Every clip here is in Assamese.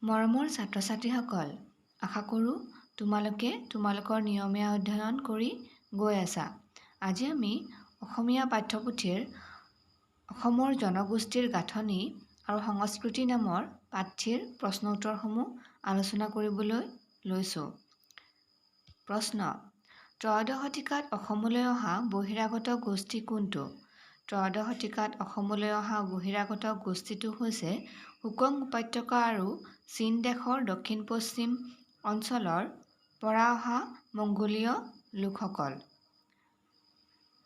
মৰমৰ ছাত্ৰ ছাত্ৰীসকল, আশা কৰোঁ তোমালোকে তোমালোকৰ নিয়মীয়া অধ্যয়ন কৰি গৈ আছা। আজি আমি অসমীয়া পাঠ্যপুথিৰ অসমৰ জনগোষ্ঠীৰ গাঁথনি আৰু সংস্কৃতি নামৰ পাঠটিৰ প্ৰশ্ন উত্তৰসমূহ আলোচনা কৰিবলৈ লৈছোঁ। প্ৰশ্ন: ত্ৰয়োদশ শতিকাত অসমলৈ অহা বহিৰাগত গোষ্ঠী কোনটো? ত্ৰয়োদশ শতিকাত অসমলৈ অহা বহিৰাগত গোষ্ঠীটো হৈছে হুকং উপত্যকা আৰু চীন দেশৰ দক্ষিণ পশ্চিম অঞ্চলৰ পৰা অহা মংগোলীয় লোকসকল।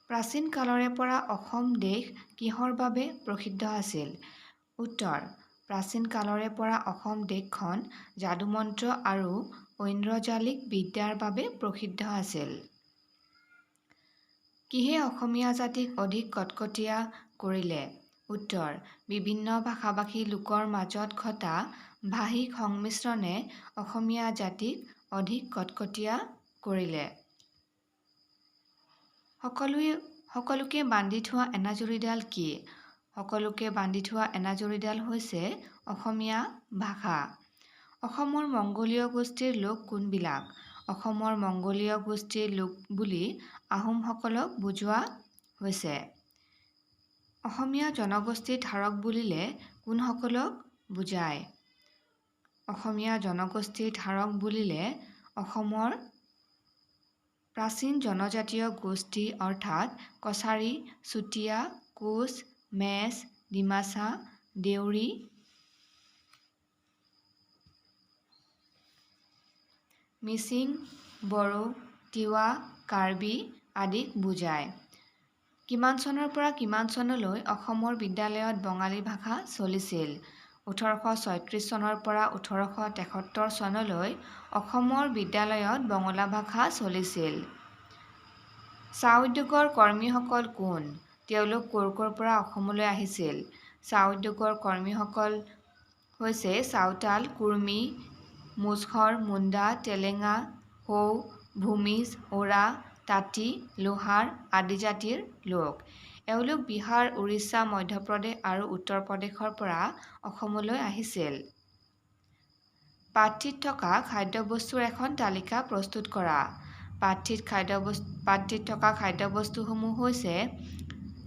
প্ৰাচীন কালৰে পৰা অসম দেশ কিহৰ বাবে প্ৰসিদ্ধ আছিল? উত্তৰ: প্ৰাচীন কালৰে পৰা অসম দেশখন যাদুমন্ত্ৰ আৰু ঐন্দ্ৰজালিক বিদ্যাৰ বাবে প্ৰসিদ্ধ আছিল। কিহে অসমীয়া জাতিক অধিক কটকটীয়া কৰিলে? উত্তৰ: বিভিন্ন ভাষা-ভাষী লোকৰ মাজত ঘটা ভাষিক সংমিশ্ৰণে অসমীয়া জাতিক অধিক কটকটীয়া কৰিলে। সকলোকে বান্ধি থোৱা এনাজৰীডাল কি? সকলোকে বান্ধি থোৱা এনাজৰীডাল হৈছে অসমীয়া ভাষা। অসমৰ মংগোলীয় গোষ্ঠীৰ লোক কোনবিলাক? অসমৰ মংগোলীয় গোষ্ঠীৰ লোক বুলি আহোমসকলক বুজোৱা হৈছে। অসমীয়া জনগোষ্ঠীৰ ধাৰক বুলিলে কোনসকলক বুজায়? অসমীয়া জনগোষ্ঠীৰ ধাৰক বুলিলে অসমৰ প্ৰাচীন জনজাতীয় গোষ্ঠী অৰ্থাৎ কছাৰী, চুতীয়া, কোচ, মেচ, ডিমাছা, দেউৰী, মিচিং, বড়ো, তিৱা, কাৰ্বি আদিক বুজায়। কিমান চনৰ পৰা কিমান চনলৈ অসমৰ বিদ্যালয়ত বঙালী ভাষা চলিছিল? 1836 চনৰ পৰা 1873 চনলৈ অসমৰ বিদ্যালয়ত বঙলা ভাষা চলিছিল। চাহ উদ্যোগৰ কৰ্মীসকল কোন? তেওঁলোক ক'ৰ ক'ৰ পৰা অসমলৈ আহিছিল? চাহ উদ্যোগৰ কৰ্মীসকল হৈছে চাওতাল, কুৰ্মী, মুছহৰ, মুণ্ডা, তেলেঙা, হৌ, ভূমিজ, ওৰা, তাঁতী, লোহাৰ আদি জাতিৰ লোক। এওঁলোক বিহাৰ, উৰিষ্যা, মধ্যপ্ৰদেশ আৰু উত্তৰ প্ৰদেশৰ পৰা অসমলৈ আহিছিল। পাঠটিত থকা খাদ্যবস্তুৰ এখন তালিকা প্ৰস্তুত কৰা। পাঠটিত থকা খাদ্যবস্তুসমূহ হৈছে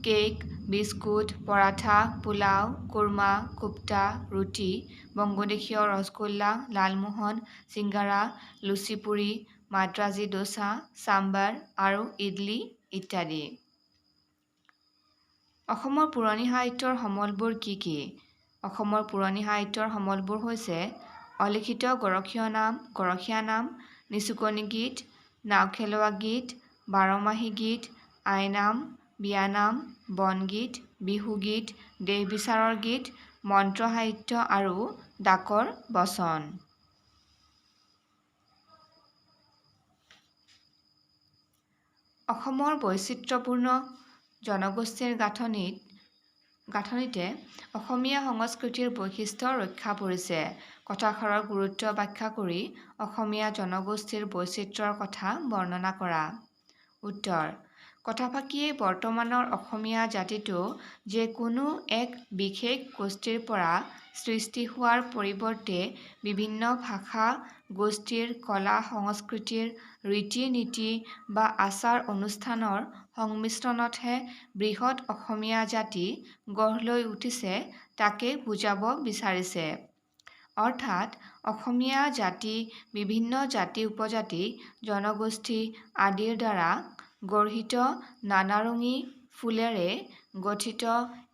কেক, বিস্কুট, পৰাঠা, পোলাও, কোৰমা, কোপ্তা, ৰুটি, বংগদেশীয় ৰসগোল্লা, লালমোহন, চিংগাৰা, লুচি পুৰি, মাদ্ৰাজী দোচা, চাম্বাৰ আৰু ইডলি ইত্যাদি। অসমৰ পুৰণি সাহিত্যৰ সমলবোৰ কি কি? অসমৰ পুৰণি সাহিত্যৰ সমলবোৰ হৈছে অলিখিত গৰখীয়া নাম, নিচুকনি গীত, নাও খেলোৱা গীত, বাৰমাহী গীত, আইনাম, বিয়ানাম, বনগীত, বিহুগীত, দেহ বিচাৰৰ গীত, মন্ত্ৰ সাহিত্য আৰু ডাকৰ বচন। অসমৰ বৈচিত্ৰ্যপূৰ্ণ জনগোষ্ঠীৰ গাঁথনিতে অসমীয়া সংস্কৃতিৰ বৈশিষ্ট্য ৰক্ষা পৰিছে। কথাষাৰৰ গুৰুত্ব ব্যাখ্যা কৰি অসমীয়া জনগোষ্ঠীৰ বৈচিত্ৰ্যৰ কথা বৰ্ণনা কৰা। উত্তৰ: কথাফাঁকিয়ে বৰ্তমানৰ অসমীয়া জাতিটো যে কোনো এক বিশেষ গোষ্ঠীৰ পৰা সৃষ্টি হোৱাৰ পৰিৱৰ্তে বিভিন্ন ভাষা গোষ্ঠীৰ কলা-সংস্কৃতিৰ ৰীতি-নীতি বা আচাৰ-অনুষ্ঠানৰ সংমিশ্ৰণতহে বৃহৎ অসমীয়া জাতি গঢ় লৈ উঠিছে তাকে বুজাব বিচাৰিছে। অৰ্থাৎ অসমীয়া জাতি বিভিন্ন জাতি-উপজাতি, জনগোষ্ঠী আদিৰ দ্বাৰা গৰ্হিত নানাৰঙী ফুলেৰে গঠিত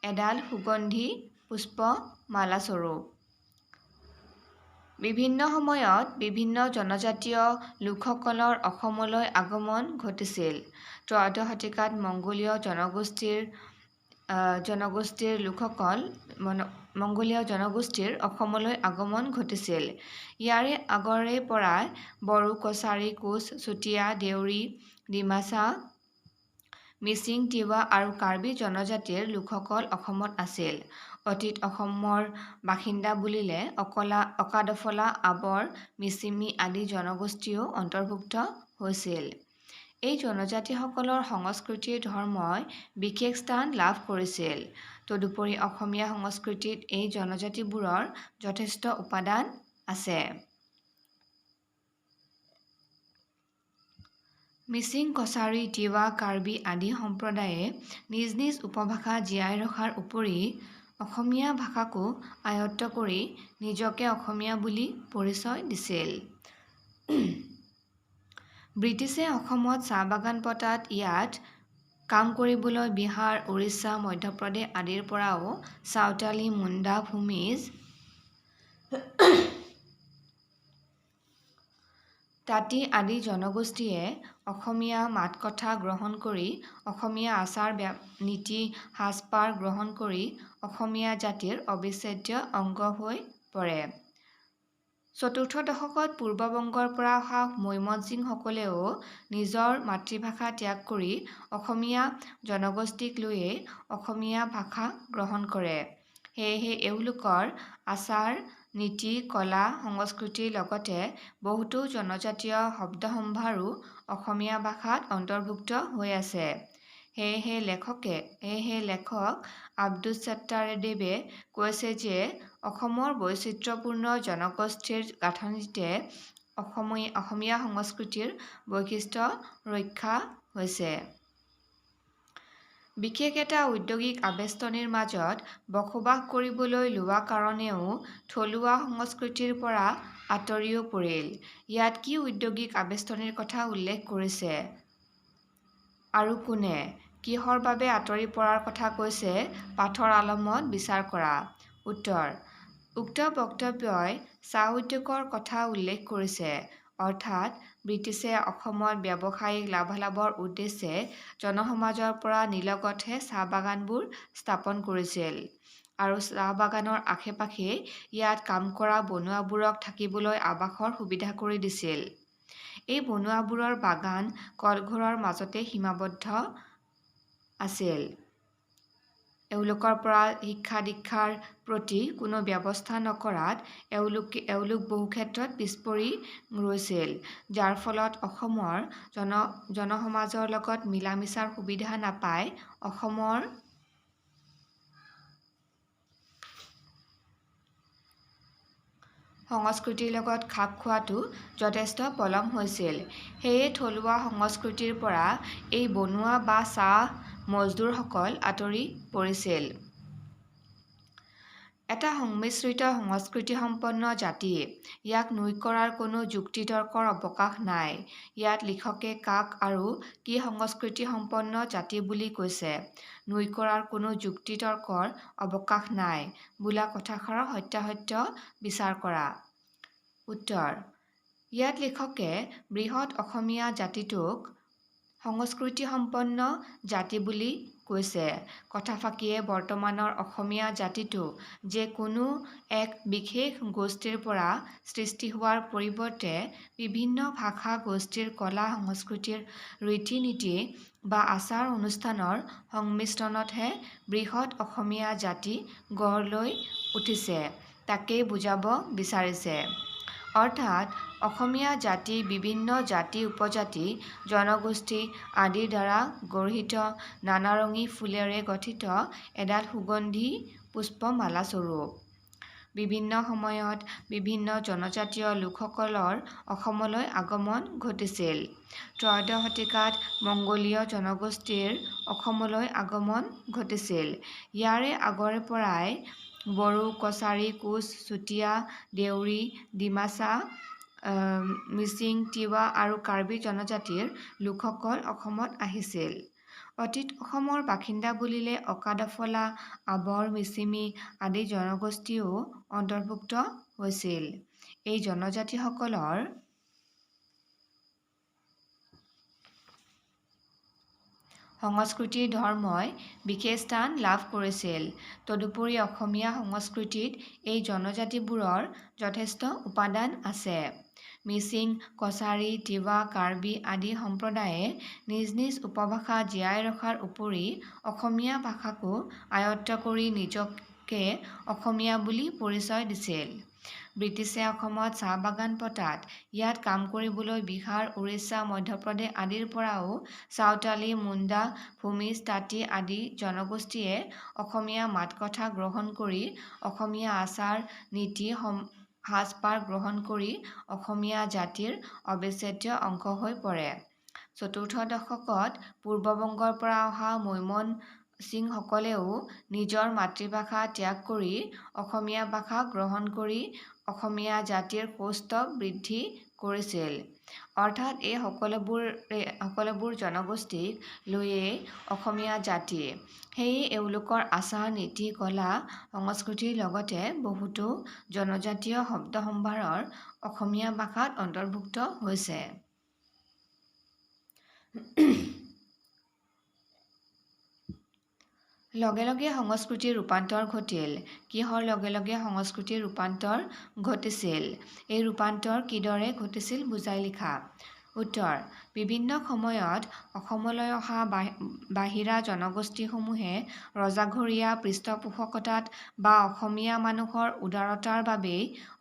এডাল সুগন্ধি পুষ্পমালাস্বৰূপ। বিভিন্ন সময়ত বিভিন্ন জনজাতীয় লোকসকলৰ অসমলৈ আগমন ঘটিছিল। ত্ৰয়োদশ শতিকাত মংগোলীয় জনগোষ্ঠীৰ অসমলৈ আগমন ঘটিছিল। ইয়াৰে আগৰে পৰাই বড়ো, কছাৰী, কোচ, চুতীয়া, দেউৰী, ডিমাছা, মিচিং, তিৱা আৰু কাৰ্বি জনজাতিৰ লোকসকল অসমত আছিল। অতীত অসমৰ বাসিন্দা বুলিলে অকাডফলা, আবৰ, মিচিমি আদি জনগোষ্ঠীও অন্তৰ্ভুক্ত হৈছিল। এই জনজাতিসকলৰ সংস্কৃতিৰ ধৰ্মই বিশেষ স্থান লাভ কৰিছিল। তদুপৰি অসমীয়া সংস্কৃতিত এই জনজাতিবোৰৰ যথেষ্ট উপাদান আছে। মিচিং, কছাৰী, তিৱা, কাৰ্বি আদি সম্প্ৰদায়ে নিজ নিজ উপভাষা জীয়াই ৰখাৰ উপৰি অসমীয়া ভাষাকো আয়ত্ব কৰি নিজকে অসমীয়া বুলি পৰিচয় দিছিল। ব্ৰিটিছে অসমত চাহ বাগান পতাত ইয়াত কাম কৰিবলৈ বিহাৰ, উৰিষ্যা, মধ্যপ্ৰদেশ আদিৰ পৰাও চাওতালী, মুণ্ডা, ভূমিজ, তাঁতী আদি জনগোষ্ঠীয়ে অসমীয়া মাত কথা গ্ৰহণ কৰি অসমীয়া আচাৰ নীতি, সাজপাৰ গ্ৰহণ কৰি অসমীয়া জাতিৰ অবিচ্ছেদ্য অংগ হৈ পৰে। চতুৰ্থ দশকত পূৰ্ববংগৰ পৰা অহা মৈমনসিংসকলেও নিজৰ মাতৃভাষা ত্যাগ কৰি অসমীয়া জনগোষ্ঠীক লৈয়ে অসমীয়া ভাষা গ্ৰহণ কৰে। সেয়েহে এওঁলোকৰ আচাৰ নীতি, কলা সংস্কৃতিৰ লগতে বহুতো জনজাতীয় শব্দসম্ভাৰো অসমীয়া ভাষাত অন্তৰ্ভুক্ত হৈ আছে। সেয়েহে লেখক আব্দুছ ছাত্তাৰদেৱে কৈছে যে অসমৰ বৈচিত্ৰ্যপূৰ্ণ জনগোষ্ঠীৰ গাঁথনিতে অসমীয়া সংস্কৃতিৰ বৈশিষ্ট্য ৰক্ষা হৈছে। বিশেষ এটা ঔদ্যোগিক আবেষ্টনীৰ মাজত বসবাস কৰিবলৈ লোৱা কাৰণেও থলুৱা সংস্কৃতিৰ পৰা আঁতৰিও পৰিল। ইয়াত কি ঔদ্যোগিক আবেষ্টনীৰ কথা উল্লেখ কৰিছে আৰু কোনে কিহৰ বাবে আঁতৰি পৰাৰ কথা কৈছে পাঠৰ আলমত বিচাৰ কৰা। উত্তৰ: উক্ত বক্তব্যই চাহ উদ্যোগৰ কথা উল্লেখ কৰিছে। অৰ্থাৎ ব্ৰিটিছে অসমত ব্যৱসায়িক লাভালাভৰ উদ্দেশ্যে জনসমাজৰ পৰা নিলগতহে চাহ বাগানবোৰ স্থাপন কৰিছিল আৰু চাহ বাগানৰ আশে-পাশেই ইয়াত কাম কৰা বনুৱাবোৰক থাকিবলৈ আৱাসৰ সুবিধা কৰি দিছিল। এই বনুৱাবোৰৰ বাগান কলঘৰৰ মাজতে সীমাবদ্ধ আছিল। এওঁলোকৰ পৰা শিক্ষা-দীক্ষাৰ প্ৰতি কোনো ব্যৱস্থা নকৰাত এওঁলোক বহুক্ষেত্ৰত পিছপৰি ৰৈছিল, যাৰ ফলত অসমৰ জনসমাজৰ লগত মিলা-মিছাৰ সুবিধা নাপাই অসমৰ সংস্কৃতিৰ লগত খাপ খোৱাতো যথেষ্ট পলম হৈছিল। সেয়ে থলুৱা সংস্কৃতিৰ পৰা এই বনুৱা বা চাহ মজদুৰসকল আঁতৰি পৰিছিল। এটা সংমিশ্ৰিত সংস্কৃতিসম্পন্ন জাতি, ইয়াক নুই কৰাৰ কোনো যুক্তি-তৰ্কৰ অৱকাশ নাই। ইয়াত লিখকে কাক আৰু কি সংস্কৃতিসম্পন্ন জাতি বুলি কৈছে? নুই কৰাৰ কোনো যুক্তি-তৰ্কৰ অৱকাশ নাই বোলা কথাষাৰৰ সত্যাসত্য বিচাৰ কৰা। উত্তৰ: ইয়াত লিখকে বৃহৎ অসমীয়া জাতিটোক সংস্কৃতিসম্পন্ন জাতি বুলি কৈছে। কথাফাঁকিয়ে বৰ্তমানৰ অসমীয়া জাতিটো যে কোনো এক বিশেষ গোষ্ঠীৰ পৰা সৃষ্টি হোৱাৰ পৰিৱৰ্তে বিভিন্ন ভাষা গোষ্ঠীৰ কলা-সংস্কৃতিৰ ৰীতি-নীতি বা আচাৰ-অনুষ্ঠানৰ সংমিশ্ৰণতহে বৃহৎ অসমীয়া জাতি গঢ় লৈ উঠিছে তাকেই বুজাব বিচাৰিছে। অৰ্থাৎ অসমীয়া জাতি বিভিন্ন জাতি-উপজাতি, জনগোষ্ঠী আদিৰ দ্বাৰা গৰ্হিত নানাৰঙী ফুলেৰে গঠিত এডাল সুগন্ধি পুষ্পমালাস্বৰূপ। বিভিন্ন সময়ত বিভিন্ন জনজাতীয় লোকসকলৰ অসমলৈ আগমন ঘটিছিল। ত্ৰয়োদশ শতিকাত মংগোলীয় জনগোষ্ঠীৰ অসমলৈ আগমন ঘটিছিল। ইয়াৰে আগৰে পৰাই বড়ো, কছাৰী, কোচ, চুতীয়া, দেউৰী, ডিমাছা, মিচিং, তিৱা আৰু কাৰ্বি জনজাতিৰ লোকসকল অসমত আহিছিল। অতীত অসমৰ বাসিন্দা বুলিলে অকা-ডফলা, আবৰ, মিছিমি আদি জনগোষ্ঠীও অন্তৰ্ভুক্ত হৈছিল। এই জনজাতিসকলৰ সংস্কৃতিৰ ধৰ্মই বিশেষ স্থান লাভ কৰিছিল। তদুপৰি অসমীয়া সংস্কৃতিত এই জনজাতিবোৰৰ যথেষ্ট উপাদান আছে। মিচিং, কছাৰী, তিৱা, কাৰ্বি আদি সম্প্ৰদায়ে নিজ নিজ উপভাষা জীয়াই ৰখাৰ উপৰি অসমীয়া ভাষাকো আয়ত্ব কৰি নিজকে অসমীয়া বুলি পৰিচয় দিছিল। ব্ৰিটিছে অসমত চাহ বাগান পতাত ইয়াত কাম কৰিবলৈ বিহাৰ, উৰিষ্যা, মধ্যপ্ৰদেশ আদিৰ পৰাও চাওতালী, মুণ্ডা, ভূমিজ, তাঁতী আদি জনগোষ্ঠীয়ে অসমীয়া মাত-কথা গ্ৰহণ কৰি অসমীয়া আচাৰ নীতি সাজ-পাৰ গ্ৰহণ কৰি অসমীয়া জাতিৰ অবিচ্ছেদ্য অংশ হৈ পৰে। চতুৰ্থ দশকত পূৰ্ববংগৰ পৰা অহা মৈমনসিংসকলেও নিজৰ মাতৃভাষা ত্যাগ কৰি অসমীয়া ভাষা গ্ৰহণ কৰি অসমীয়া জাতিৰ সৌষ্ঠৱ বৃদ্ধি কৰিছিল। অৰ্থাৎ এই সকলোবোৰ জনগোষ্ঠীক লৈয়েই অসমীয়া জাতি। সেয়ে এওঁলোকৰ আচাৰ, নীতি, কলা, সংস্কৃতিৰ লগতে বহুতো জনজাতীয় শব্দসম্ভাৰৰ অসমীয়া ভাষাত অন্তৰ্ভুক্ত হৈছে। লগে লগে সংস্কৃতিৰ ৰূপান্তৰ ঘটিল। কিহৰ লগে লগে সংস্কৃতিৰ ৰূপান্তৰ ঘটিছিল? এই ৰূপান্তৰ কিদৰে ঘটিছিল বুজাই লিখা। উত্তৰ: বিভিন্ন সময়ত অসমলৈ অহা বাহিৰা জনগোষ্ঠীসমূহে ৰজাঘৰীয়া পৃষ্ঠপোষকতাত বা অসমীয়া মানুহৰ উদাৰতাৰ বাবেই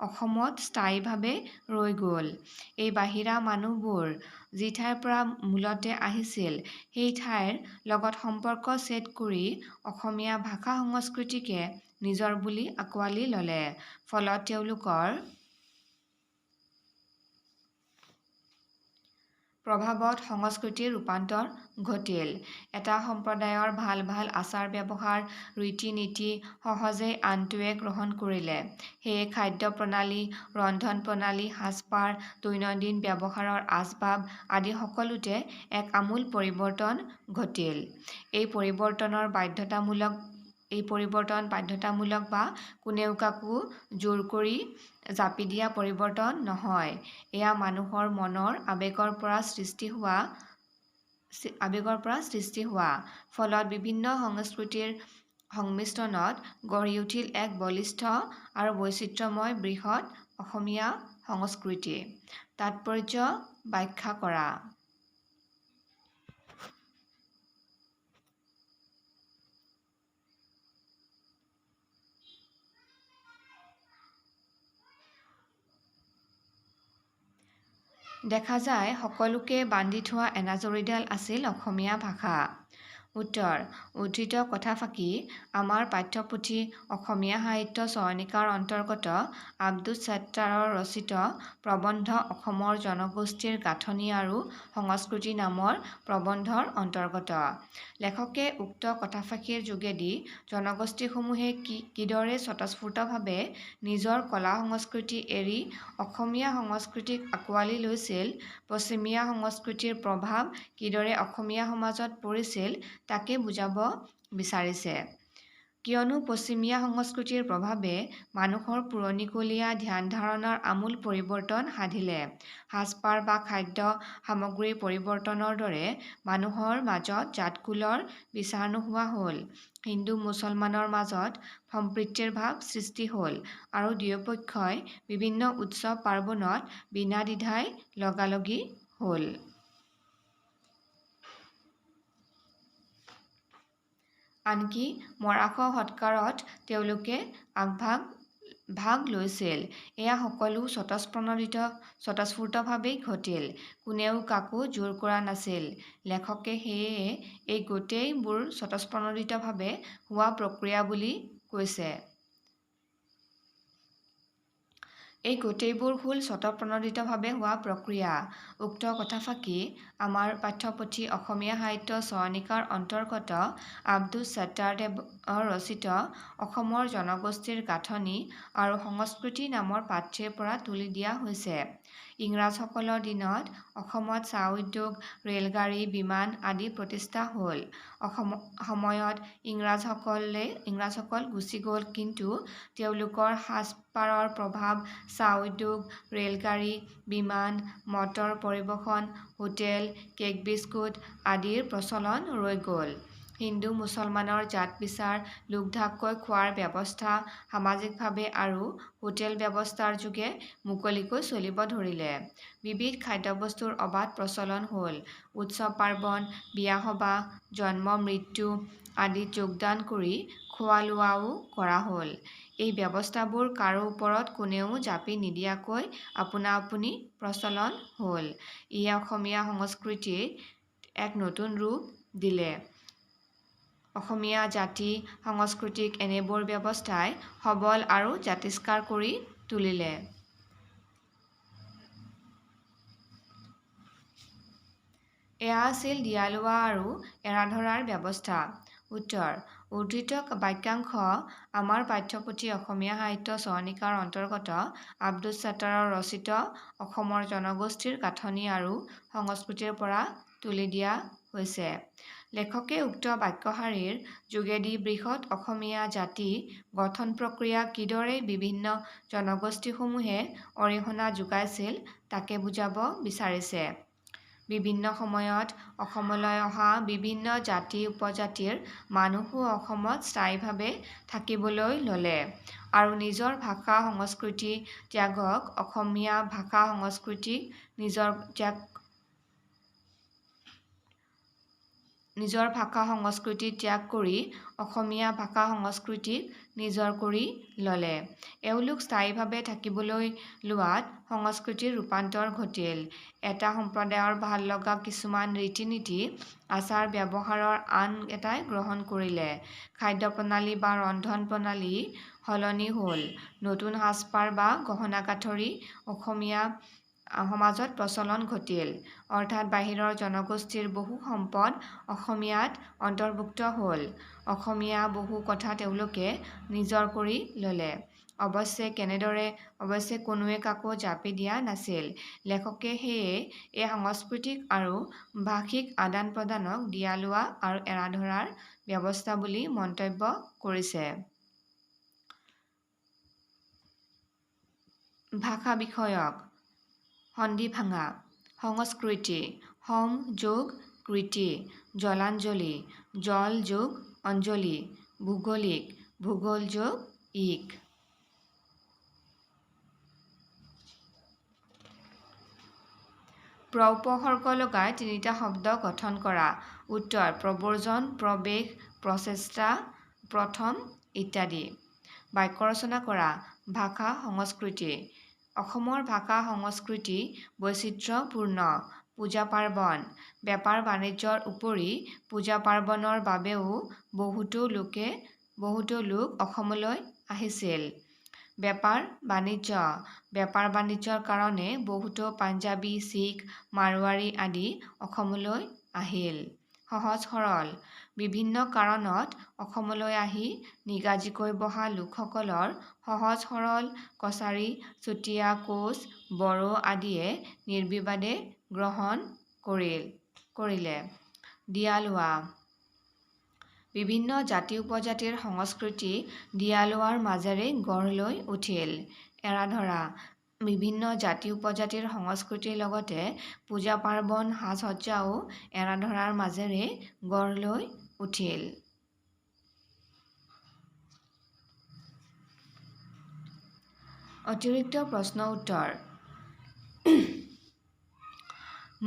অসমত স্থায়ীভাৱে ৰৈ গ'ল। এই বাহিৰা মানুহবোৰ যি ঠাইৰ পৰা মূলতে আহিছিল, সেই ঠাইৰ লগত সম্পৰ্ক ছেদ কৰি অসমীয়া ভাষা-সংস্কৃতিকে নিজৰ বুলি আকোৱালি ল'লে। ফলত তেওঁলোকৰ প্ৰভাৱত সংস্কৃতিৰ ৰূপান্তৰ ঘটিল। এটা সম্প্ৰদায়ৰ ভাল ভাল আচাৰ-ব্যৱহাৰ, ৰীতি-নীতি সহজেই আনটোৱে গ্ৰহণ কৰিলে। সেয়ে খাদ্য প্ৰণালী, ৰন্ধন প্ৰণালী, সাজ-পাৰ, দৈনন্দিন ব্যৱহাৰৰ আচবাব আদি সকলোতে এক আমূল পৰিৱৰ্তন ঘটিল। এই পৰিৱৰ্তন বাধ্যতামূলক বা কোনেও কাকো জোৰ কৰি জাপি দিয়া পৰিৱৰ্তন নহয়। এয়া মানুহৰ মনৰ আৱেগৰ পৰা সৃষ্টি হোৱা। ফলত বিভিন্ন সংস্কৃতিৰ সংমিশ্ৰণত গঢ়ি উঠিল এক বলিষ্ঠ আৰু বৈচিত্ৰ্যময় বৃহৎ অসমীয়া সংস্কৃতি। তাৎপৰ্য ব্যাখ্যা কৰা। দেখা যায় সকলোকে বান্ধি থোৱা এনাজৰীডাল আছিল অসমীয়া ভাষা। উত্তৰ: উদ্ধৃত কথাফাকি আমাৰ পাঠ্যপুথি অসমীয়া সাহিত্য চয়নিকাৰ অন্তৰ্গত আব্দুছ ছাত্তাৰৰ ৰচিত প্ৰবন্ধ অসমৰ জনগোষ্ঠীৰ গাঁথনি আৰু সংস্কৃতি নামৰ প্ৰবন্ধৰ অন্তৰ্গত। লেখকে উক্ত কথাফাঁকিৰ যোগেদি জনগোষ্ঠীসমূহে কিদৰে স্বতঃস্ফূৰ্তভাৱে নিজৰ কলা-সংস্কৃতি এৰি অসমীয়া সংস্কৃতিক আকোৱালি লৈছিল, পশ্চিমীয়া সংস্কৃতিৰ প্ৰভাৱ কিদৰে অসমীয়া সমাজত পৰিছিল তাকে বুজাব বিচাৰিছে। কিয়নো পশ্চিমীয়া সংস্কৃতিৰ প্ৰভাৱে মানুহৰ পুৰণিকলীয়া ধ্যান-ধাৰণাৰ আমূল পৰিৱৰ্তন সাধিলে। সাজ-পাৰ বা খাদ্য সামগ্ৰীৰ পৰিৱৰ্তনৰ দৰে মানুহৰ মাজত জাত-কুলৰ বিচাৰ নোহোৱা হ'ল, হিন্দু-মুছলমানৰ মাজত সম্প্ৰীতিৰ ভাৱ সৃষ্টি হ'ল আৰু দুয়োপক্ষই বিভিন্ন উৎসৱ-পাৰ্বণত বিনাদ্বিধাই লগালগি হ'ল। আনকি মৰাশ সৎকাৰত তেওঁলোকে ভাগ লৈছিল। এয়া সকলো স্বতঃস্ফূৰ্তভাৱেই ঘটিল, কোনেও কাকো জোৰ কৰা নাছিল। লেখকে সেয়ে এই গোটেইবোৰ স্বতঃপ্ৰণোদিতভাৱে হোৱা প্ৰক্ৰিয়া বুলি কৈছে। এই গোটেইবোৰ হ'ল স্বতঃপ্ৰণোদিতভাৱে হোৱা প্ৰক্ৰিয়া। উক্ত কথাফাঁকি আমাৰ পাঠ্যপুথি অসমীয়া সাহিত্য চয়নিকাৰ অন্তৰ্গত আব্দুছ ছাত্তাৰদেৱৰ ৰচিত অসমৰ জনগোষ্ঠীৰ গাঁথনি আৰু সংস্কৃতি নামৰ পাঠটিৰ পৰা তুলি দিয়া হৈছে। ইংৰাজসকলৰ দিনত অসমত চাহ উদ্যোগ, ৰেলগাড়ী, বিমান আদি প্ৰতিষ্ঠা হ'ল। সময়ত ইংৰাজসকল গুচি গ'ল, কিন্তু তেওঁলোকৰ সাজ-পাৰৰ প্ৰভাৱ চাহ উদ্যোগ, ৰেলগাড়ী, বিমান, মটৰ পৰিবহণ, হোটেল, কেক-বিস্কুট আদিৰ প্ৰচলন ৰৈ গ'ল। হিন্দু-মুছলমানৰ জাত-বিচাৰ লুকঢাককৈ খোৱাৰ ব্যৱস্থা সামাজিকভাৱে আৰু হোটেল ব্যৱস্থাৰ যোগে মুকলিকৈ চলিব ধৰিলে। বিবিধ খাদ্যবস্তুৰ অবাধ প্ৰচলন হ'ল। উৎসৱ-পাৰ্বণ, বিয়া-সবাহ, জন্ম-মৃত্যু আদিত যোগদান কৰি খোৱা-লোৱাও কৰা হ'ল। এই ব্যৱস্থাবোৰ কাৰো ওপৰত কোনেও জাপি নিদিয়াকৈ আপোনা-আপুনি প্ৰচলন হ'ল। ইয়ে অসমীয়া সংস্কৃতিত এক নতুন ৰূপ দিলে। অসমীয়া জাতি-সংস্কৃতিক এনেবোৰ ব্যৱস্থাই সবল আৰু জাতিষ্কাৰ কৰি তুলিলে। এয়া আছিল দিয়া লোৱা আৰু এৰা ধৰাৰ ব্যৱস্থা। উত্তৰ: উদ্ধৃত বাক্যাংশ আমাৰ পাঠ্যপুথি অসমীয়া সাহিত্য চয়নিকাৰ অন্তৰ্গত আব্দুছ ছাত্তাৰৰ ৰচিত অসমৰ জনগোষ্ঠীৰ গাঁথনি আৰু সংস্কৃতিৰ পৰা তুলি দিয়া হৈছে। লেখকে উক্ত বাক্যশাৰীৰ যোগেদি বৃহৎ অসমীয়া জাতি গঠন প্ৰক্ৰিয়া কিদৰে বিভিন্ন জনগোষ্ঠীসমূহে অৰিহণা যোগাইছিল তাকে বুজাব বিচাৰিছে। বিভিন্ন সময়ত অসমলৈ অহা বিভিন্ন জাতি উপজাতিৰ মানুহো অসমত স্থায়ীভাৱে থাকিবলৈ ল'লে আৰু নিজৰ ভাষা সংস্কৃতি ত্যাগক অসমীয়া ভাষা সংস্কৃতিক নিজৰ ত্যাগ নিজৰ ভাষা সংস্কৃতি ত্যাগ কৰি অসমীয়া ভাষা সংস্কৃতিক নিজৰ কৰি ল'লে। এওঁলোক স্থায়ীভাৱে থাকিবলৈ লোৱাত সংস্কৃতিৰ ৰূপান্তৰ ঘটিল। এটা সম্প্ৰদায়ৰ ভাল লগা কিছুমান ৰীতি-নীতি, আচাৰ ব্যৱহাৰৰ আন এটাই গ্ৰহণ কৰিলে। খাদ্য প্ৰণালী বা ৰন্ধন প্ৰণালী সলনি হ'ল। নতুন সাজপাৰ বা গহনা-গাঁঠৰি অসমীয়া সমাজত প্ৰচলন ঘটিল। অৰ্থাৎ বাহিৰৰ জনগোষ্ঠীৰ বহু সম্পদ অসমীয়াত অন্তৰ্ভুক্ত হ'ল। অসমীয়া বহু কথা তেওঁলোকে নিজৰ কৰি ল'লে। অৱশ্যে কেনেদৰে অৱশ্যে কোনোৱে কাকো জাপি দিয়া নাছিল। লেখকে সেয়ে এই সাংস্কৃতিক আৰু ভাষিক আদান-প্ৰদানক দিয়া লোৱা আৰু এৰা ধৰাৰ ব্যৱস্থা বুলি মন্তব্য কৰিছে। ভাষা বিষয়ক সন্ধি ভাঙা সংস্কৃতি সম যোগ কৃতি জলাঞ্জলি জল যোগ অঞ্জলি ভৌগোলিক ভূগোল যোগ ইক। প্ৰ উপসৰ্গ লগাই তিনিটা শব্দ গঠন কৰা। উত্তৰ: প্ৰব্ৰজন, প্ৰৱেশ, প্ৰচেষ্টা, প্ৰথম ইত্যাদি। বাক্য ৰচনা কৰা। ভাষা সংস্কৃতি। অসমৰ ভাষা সংস্কৃতি বৈচিত্ৰ্যপূৰ্ণ। পূজা-পাৰ্বণ। বেপাৰ-বাণিজ্যৰ উপৰি পূজা-পাৰ্বণৰ বাবেও বহুতো লোক অসমলৈ আহিছিল। বেপাৰ-বাণিজ্য। বেপাৰ-বাণিজ্যৰ কাৰণে বহুতো পাঞ্জাৱী, শিখ, মাৰোৱাৰী আদি অসমলৈ আহিল। সহজ-সৰল। বিভিন্ন কাৰণত অসমলৈ আহি নিগাজিকৈ বহা লোকসকলৰ সহজ-সৰল কছাৰী, চুতীয়া, কোচ, বড়ো আদিয়ে নিৰ্বিবাদে গ্ৰহণ কৰিলে। দিয়া-লোৱা। বিভিন্ন জাতি-উপজাতিৰ সংস্কৃতি দিয়া-লোৱাৰ মাজেৰেই গঢ় লৈ উঠিল। এৰা-ধৰা। বিভিন্ন জাতি-উপজাতিৰ সংস্কৃতিৰ লগতে পূজা-পাৰ্বণ, সাজ-সজ্জাও এৰা-ধৰাৰ মাজেৰেই গঢ় লৈ উঠিল। অতিৰিক্ত প্ৰশ্ন উত্তৰ।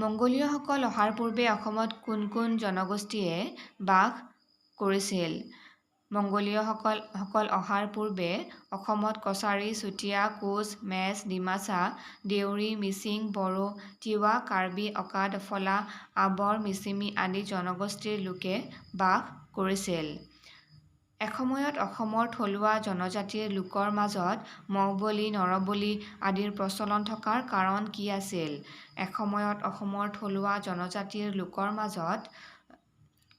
মংগোলীয়সকল অহাৰ পূৰ্বে অসমত কোন কোন জনগোষ্ঠীয়ে বাস কৰিছিল? মংগোলীয়সকল অহাৰ পূৰ্বে অসমত কছাৰী, চুতীয়া, কোচ, মেচ, ডিমাছা, দেউৰী, মিচিং, বড়ো, তিৱা, কাৰ্বি, অকা, ডফলা, আবৰ, মিছিমি আদি জনগোষ্ঠীৰ লোকে বাস কৰিছিল। এসময়ত অসমৰ থলুৱা জনজাতিৰ লোকৰ মাজত ম'হবলি, নৰবলি আদিৰ প্ৰচলন থকাৰ কাৰণ কি আছিল? এসময়ত অসমৰ থলুৱা জনজাতিৰ লোকৰ মাজত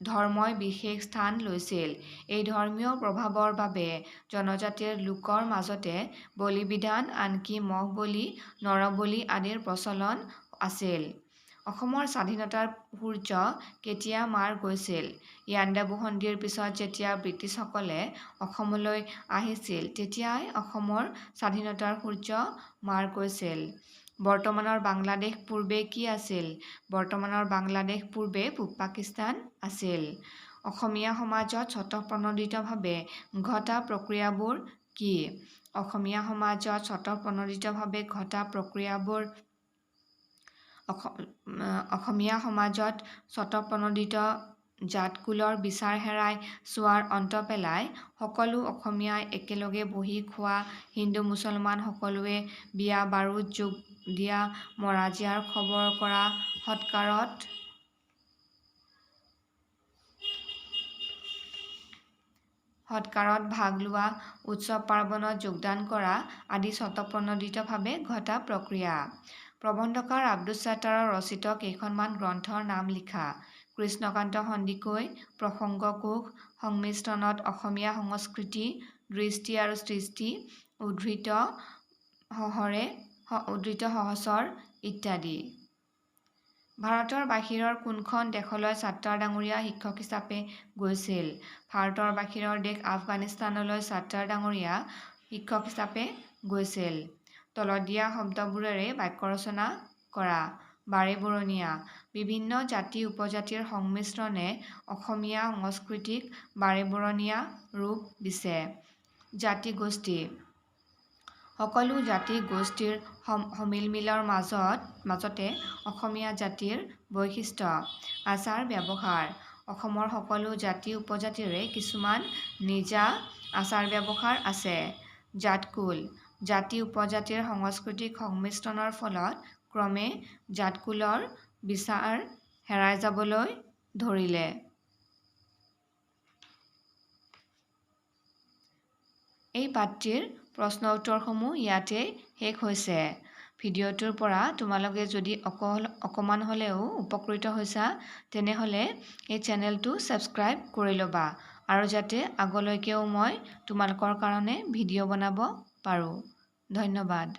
ধৰ্মই বিশেষ স্থান লৈছিল। এই ধৰ্মীয় প্ৰভাৱৰ বাবে জনজাতিৰ লোকৰ মাজতে বলি-বিধান, আনকি ম'হবলি, নৰবলি আদিৰ প্ৰচলন আছিল। অসমৰ স্বাধীনতাৰ সূৰ্য কেতিয়া মাৰ গৈছিল? ইয়াণ্ডাবু সন্ধিৰ পিছত যেতিয়া ব্ৰিটিছসকলে অসমলৈ আহিছিল তেতিয়াই অসমৰ স্বাধীনতাৰ সূৰ্য মাৰ গৈছিল। বৰ্তমানৰ বাংলাদেশ পূৰ্বে কি আছিল? বৰ্তমানৰ বাংলাদেশ পূৰ্বে পূব পাকিস্তান আছিল। অসমীয়া সমাজত স্বতঃপ্ৰণোদিতভাৱে ঘটা প্ৰক্ৰিয়াবোৰ কি? অসমীয়া সমাজত স্বতঃপ্ৰণোদিতভাৱে ঘটা প্ৰক্ৰিয়াবোৰ অসমীয়া সমাজত স্বতঃপ্ৰণোদিত জাত-কুলৰ বিচাৰ হেৰাই যোৱাৰ অন্ত পেলাই সকলো অসমীয়াই একেলগে বহি খোৱা, হিন্দু-মুছলমান সকলোৱে বিয়া-বাৰুত যোগ দিয়া, মৰা-জীয়াৰ খবৰ কৰা, সৎকাৰত সৎকাৰত ভাগ লোৱা, উৎসৱ পাৰ্বণত যোগদান কৰা আদি স্বতঃপ্ৰণোদিতভাৱে ঘটা প্ৰক্ৰিয়া। প্ৰবন্ধকাৰ আব্দুছ ছাত্তাৰৰ ৰচিত কেইখনমান গ্ৰন্থৰ নাম লিখা। কৃষ্ণকান্ত সন্দিকৈ, প্ৰসংগকোষ, সংমিশ্ৰণত অসমীয়া সংস্কৃতি, দৃষ্টি আৰু সৃষ্টি, উদ্ধৃত সহচৰ ইত্যাদি। ভাৰতৰ বাহিৰৰ কোনখন দেশলৈ ছাত্তাৰ ডাঙৰীয়া শিক্ষক হিচাপে গৈছিল? ভাৰতৰ বাহিৰৰ দেশ আফগানিস্তানলৈ ছাত্তাৰ ডাঙৰীয়া শিক্ষক হিচাপে গৈছিল। তলত দিয়া শব্দবোৰেৰে বাক্য ৰচনা কৰা। বাৰেবৰণীয়া। বিভিন্ন জাতি উপজাতিৰ সংমিশ্ৰণে অসমীয়া সংস্কৃতিক বাৰেবৰণীয়া ৰূপ দিছে। জাতি গোষ্ঠী। সকলো জাতি গোষ্ঠীৰ সমিলমিলৰ মাজতে অসমীয়া জাতিৰ বৈশিষ্ট্য। আচাৰ ব্যৱহাৰ। অসমৰ সকলো জাতি উপজাতিৰে কিছুমান নিজা আচাৰ ব্যৱহাৰ আছে। জাতকুল। জাতি উপজাতিৰ সাংস্কৃতিক সংমিশ্ৰণৰ ফলত ক্ৰমে জাতকুলৰ বিচাৰ হেৰাই যাবলৈ ধৰিলে। এই পাঠটিৰ প্ৰশ্ন উত্তৰসমূহ ইয়াতে শেষ হৈছে। ভিডিঅ'টোৰ পৰা তোমালোকে যদি অকণমান হ'লেও উপকৃত হৈছা, তেনেহ'লে এই চেনেলটো ছাবস্ক্ৰাইব কৰি ল'বা আৰু যাতে আগলৈকেও মই তোমালোকৰ কাৰণে ভিডিঅ' বনাব পাৰোঁ। ধন্যবাদ।